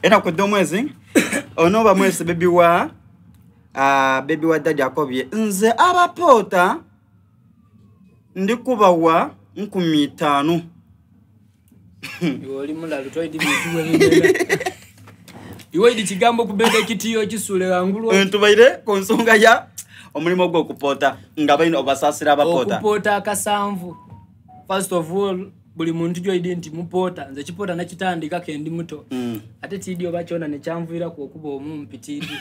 Enaku edh'omwezi ono bamwese bebi wa bebi wa dadi akobye nze abapoota ndi kubawa 5000. Iwe oli mulalu toidi bintu bwe bimera. Iwe idi kigambo kubeda ekitiyo ekisule ghangulu. Ntubaire ku nsonga ya omulimu ogw'okupoota nga baino obasaasira abapoota. Okupoota akasanvu. First of all, buli muntu gyoidi nti mupoota, nze kipoota nakitandika ke ndi muto. Ate tiidi oba kyona nekyanviiraku okuba omumpi tiidi.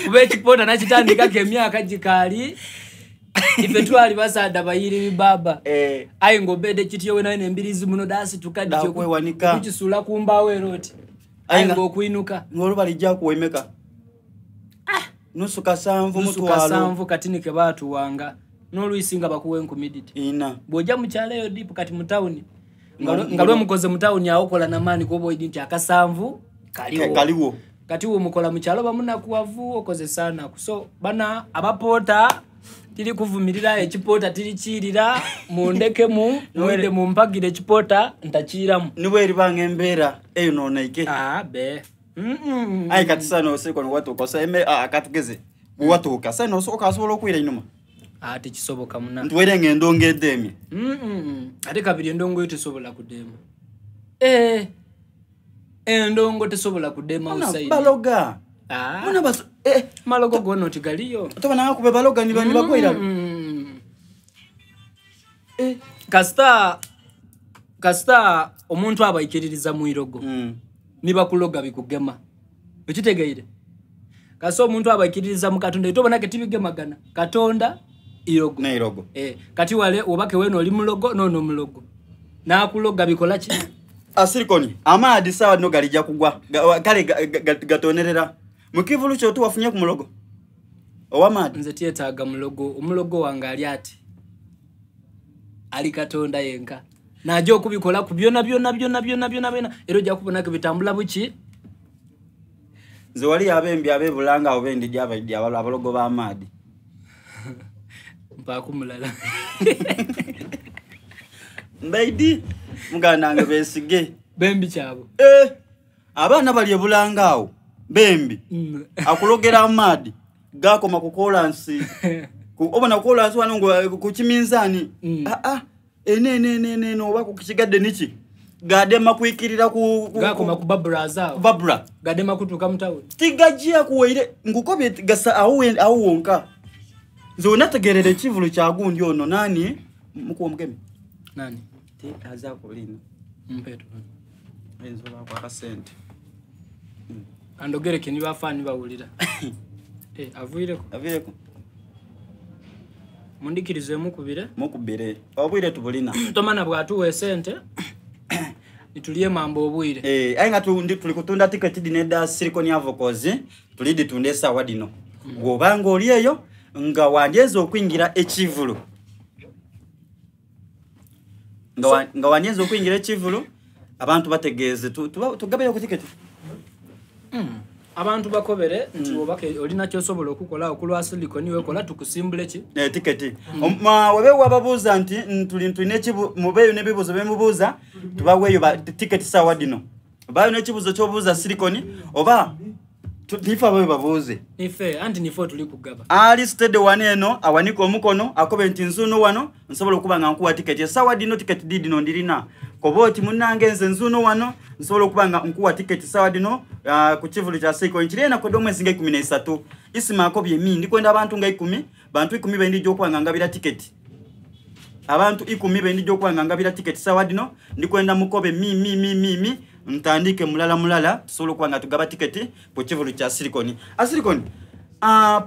Kuba ekipoota nakitandikako emyaka gikaali, ife twali basaadha bayiriri baba. Aye ng'obedde kityo we naye embirizi muno dasituka dityo Dakwewanika. okukisuula ku mbaawo era oti. Aye Aye ng'okwinuka. Ng'oluba lijja kuwemeka. Nusu kasanvu Nusu mutwalo. kasanvu katini ke baatuwanga. N'oluisi nga bakuwa enkumi diti. Ina. Bw'ojja mu kyalo eyo dipu kati mu tawuni. Nga lwe mukoze mu tawuni awo okola namaani kuba oidi nti akasanvu kaliwo. Kaliwo. Kati we mukola mu kyalo bamunakuwavu okozesa naku. So bana abapoota tiri kuvumirira ekipoota tiri kiirira mundekemu mwende mumpagire ekipoota ntakiiramu. Niwe eribanga embeera eyo noonaike. Ah, be. Aye kati sano osiriko niwatuuka osa eme katugeze watuuka sano osooka asobola okwira einuma. Ah, tekisoboka muna. Ntuweere ng'endongo edemye. Ate kabiri endongo yo tesobola kudema. Endongo tesobola kudema outside. Baloga. Ah. Muna baso Malogo gono tigaliyo. Tobana ngakube baloga ni bani bagwira. Kasita omuntu abaikiririza mu irogo. Nibakuloga bikugema. Okitegeire? Kasita omuntu abaikiririza mu Katonda itobona ke tibigemagana. Katonda irogo. Ne irogo. Kati wale obake weno oli mulogo nono mulogo. Nakuloga bikola ki? Asilikoni amaadi sawa no galija kugwa. Kale gatonerera. Mukivulu kyo tuwafunye ku mulogo. Owamaadi. Nze tietaaga mulogo. Omulogo wange ali ati. Ali Katonda yenka. Naje okubikola ku byona byona byona byona byona byona. Era ojja kubona ke bitambula buki. Nze wali abembi abebulanga abo bendi gy'abaidi abalogo b'amaadi. Mpaaku mulala. Mbaidi muganda wange beesige. Bembi kyabo. Abaana bali ebulanga awo bembi. Akulogera amaadi gakoma ku kolansi. Obona ku kolansi wano ngo ku kiminzaani. Ene, ene, ene, ene, ene, oba ku kigadde niki? Gadema kwikirira ku, ku, Gakoma ku babura azaawo. Babura. Gadema kutuuka mu tawuni. Tigajja kuwaire ngukobye gasa awo awo wonka. Nze onategerera ekivulu kya gundi ono nani? Mukuwa omugeme. Nani? Ti azaako lino. Mpeto. Ayinza obaako akasente. Andogereke ni bafaani bawulira. Avuireko. Avuireko. Mundikirize mukubire. Mukubire. Obwire tubulina. Tomana bw'atuwa esente. Nitulie mambo obwire. Aye nga tuli kutunda tiketi dino edda Silicon Avocos, tuli ditunda essaawa dino. Bw'obanga oli eyo nga wandyeza okuyingira ekivulu. Nga wandyeza okuyingira ekivulu, abantu bategeeze, tugabeyo ku tiketi. Abantu bakobere nti oba olina ky'osobola okukola okulwa Silicon wekola tukusimbule ki? Tiketi. Webe wababuuza nti, tulina mubeeyo n'ebibuuzo bye mubuuza, tubaweeyo tiketi ssaawa dino. Bayo n'ekibuuzo ky'obuuza Silicon oba nife ababe babuuze. Nife, anti nife tuli kugaba. Ali steady wano eno, awanika omukono, akobe nti nzuuno wano, nsobola okuba nga nkuwa tiketi. Essaawa dino tiketi didino ndirina. Koba oti munnange nze nzuuno wano, nsobola okuba nga nkuwa tiketi essaawa dino, ku kivulu kya Silicon. Kiri ena kodo omwezi nga 13. Isima akobye mi, ndikwenda abantu nga 10, bantu 10 bendijja okuba nga ngabira tiketi. Abantu 10 bendijja okuba nga ngabira tiketi essaawa dino, ndikwenda mukobe mi, mi, mi, mi, mi, ntandike mulala mulala, tusobola okuba nga tugaba tiketi ku kivulu kya Silicon. Silicon,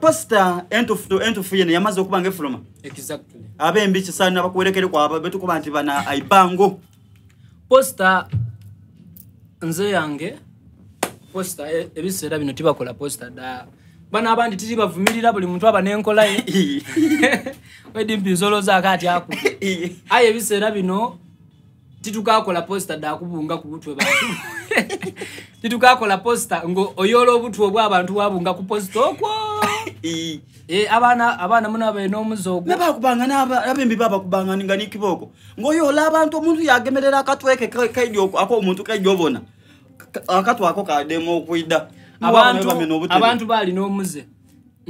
posta entufu yene yamaze okuba nga efuluma. Exactly. Abembi kisana bakuwerekere kwa betukuba nti bana aibango. Posta nze yange posta ebiseera bino tibakola posta da. Bana abandi tiri bavumirira buli muntu aba n'enkola ye. Wedi mpinzolo zaako ati aku. Aye ebiseera bino titukakola posta da kubunga ku butwe bantu. Titukakola posta ngo oyola obutwe obw'abantu wabunga ku posta okwo. Abaana muno abe n'omuze ogwo. Nabakubanga n'abembi babakubanga nga n'ekiboko. Ng'oyola abantu omuntu yagemerera akatweke kaidi ako omuntu kaidi obona. Akatwako kadema okwida. Abantu Bamena obutebe. Abantu balina omuze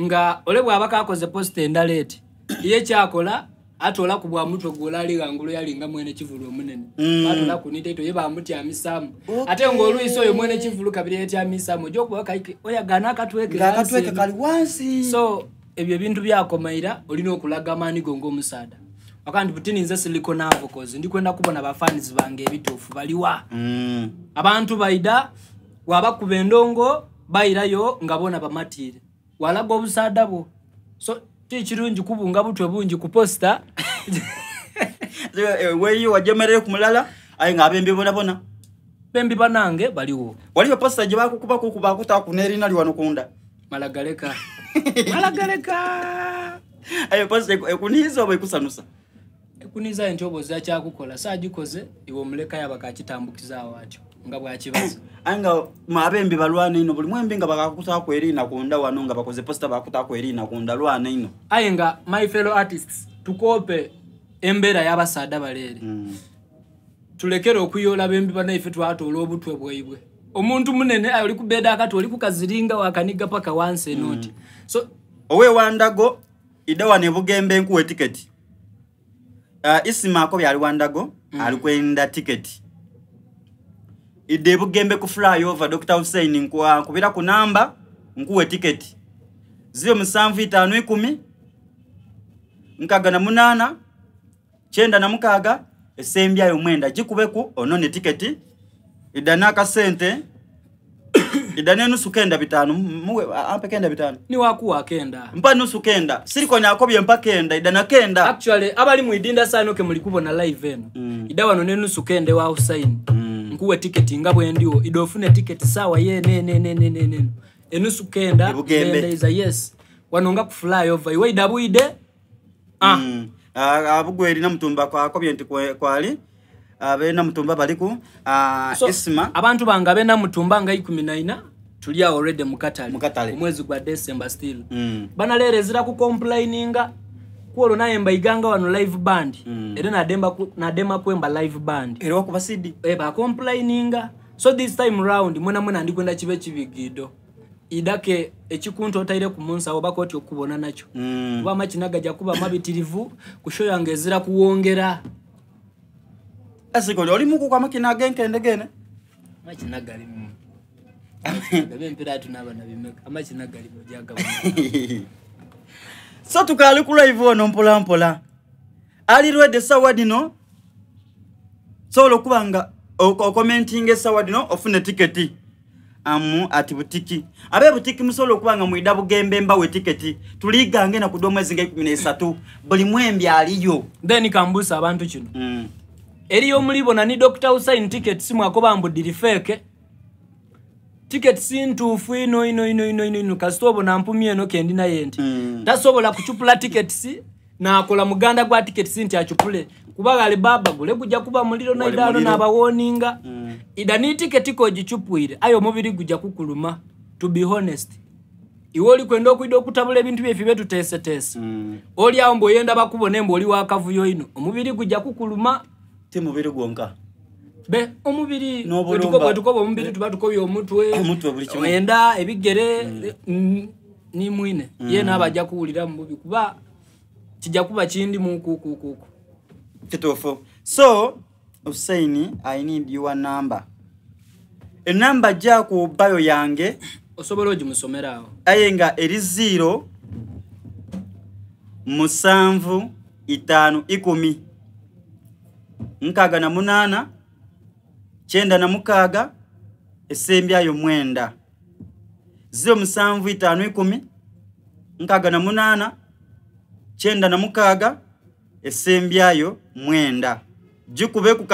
nga ole bwaba kakoze poster endala eti, ye kyakola atola ku bwa mutwe gwolali ghangulu, yalinga mwene kivulu omunene. Atola ku niteito ye bamutyamisaamu. Ate ng'olwisi oyo mwene kivulu kabiri yetyamisaamu, ojja okuba kaike oyagana akatweke Nga akatweke wansi eno. Kali wansi. So ebyo ebintu byakomaira, olina okulaga amaani go ng'omusaada waka nti butini nze siliko navocals, ndikwenda kubona bafanizi bange ebituufu baliwa. Abantu baida wabakuba endongo bayirayo nga bona bamatiire, walaga obusaada bwo. So ti kirungi kubunga butwe bungi ku poster. Weyo wajemerere ku mulala, aye nga abembi bonabona. Bembi banange baliwo. Waliyo poster gye bakukubaku kubakutaku n'erina li wano kunda. Malagaleka, malagaleka. Ayo poster ekuniiza oba ekusanusa? Ekuniza nti oba ozira kyakukola, saagikoze iwe omulekayo abakakitambukizaawo atyo nga bwakibaza. Aye nga abembi balwana ino, buli mwembi nga bakakutaku erina kunda wano, nga bakoze poster bakutaku erina kunda, lwana ino. Aye nga my fellow artists, tukoope embeera y'abasaadha baleere. Tulekere okuyoola bembi banaife, twatoola obutwe bwaibwe. Omuntu munene aye oli kubeda akati oli kukaziringa wakaniga paka wansi eno nti so. Owewandago ida wano ebugembe nkuwa tiketi. Isima ako byali wandago. Ali kwenda tiketi, ida ebugembe ku flyover. Dr Hussein, nkubira ku namba nkuwe tiketi 075 10 68 96 esembyayo 9. Gikubeku onone tiketi. Ida n'akasente, ida n'enusu kenda bitaano. Muwe ampe kenda bitaano. Niwakuwa akenda. Mpa nusu kenda. Silikoni akobye mpa kenda, ida na kenda. Actually abali mwidinda sano ke muli kubona live eno, ida wano nenusu kende wa Hussein, nkuwe tiketi nga bwendiwo. Ida ofune tiketi sawa ye ne ne ne ne ne ne enusu kenda. Ebugembe. Kenda yes, wano nga ku flyover iwe ida bwide, ah. Ah, abugweri namutumba kwakobye nti kwali abe namutumba baliku. Ah, So, isima. Abantu bange abena mutumba nga 14 tuli awo already mukatale. Mukatale. Omwezi gwa December still. Banaleero ezira ku complaininga kwolwo naye mbaiganga wano live band. Era nademba kwemba live band. Era wakuba sidi. E, bacomplaininga. So this time round mwena mwena ndikwenda kibe kibigido, idake ekikuntu otaire ku munsawo bakoti okubona nakyo. Kuba amakina gajja kuba mabitirivu ku show yange, ezira kuwongera. Asikoli oli muku kwa makina agenkende gene. Amakina galimu gabe empira tunaba nabimeka, amakina galimu jagabona. So tukali ku live ono mpola mpola. Ali ready sawa dino, sobola okuba nga okomentinga esawa dino ofune tiketi. Amu ati butiki abe butiki, musobola okuba nga mwida bugembe mbawe tiketi. Tuligange na kuda omwezi nga 13, buli mwembi aliyo. Then kambusa abantu kino. Eriyo omulibona ni Dr Hussein ticket simwakoba mbu diri fake ticket, si ntuufu ino ino ino ino ino ino. Kasita obona mpumye eno kendi naye nti tasobola kucupula tickets nakola muganda gwa tickets nti acupule, kuba Alibaba gule gujja kuba muliro. Wali Naidano muliro. nabawoninga ida ni tiketi kogicupwire, aye omubiri gujja kukuluma. To be honest, iwe oli kwenda okwida okutabula ebintu byaife byetuteeseteese. Oli awo mbw'oyenda bakubone mbu oli wakavuyo ino, omubiri gujja kukuluma. Ti mubiri gwonka. Be omubiri. N'obulumba. Bwetukoba omubiri tuba tukobye omutwe. Omutwe, buli kimu. Enda, ebigere, ni mwine ye naaba ajja kuwulira mu bubi, kuba kijja kuba kindi mukukukuku. Kituufu. So Hussein, I need your number, enamba ja ku bio yange. Osobola ogimusomera awo. Aye nga eri 0 7 5 10 68 96 esembyayo 9. 0 7 5 10 68 96 esembyayo 9. Gikube ku.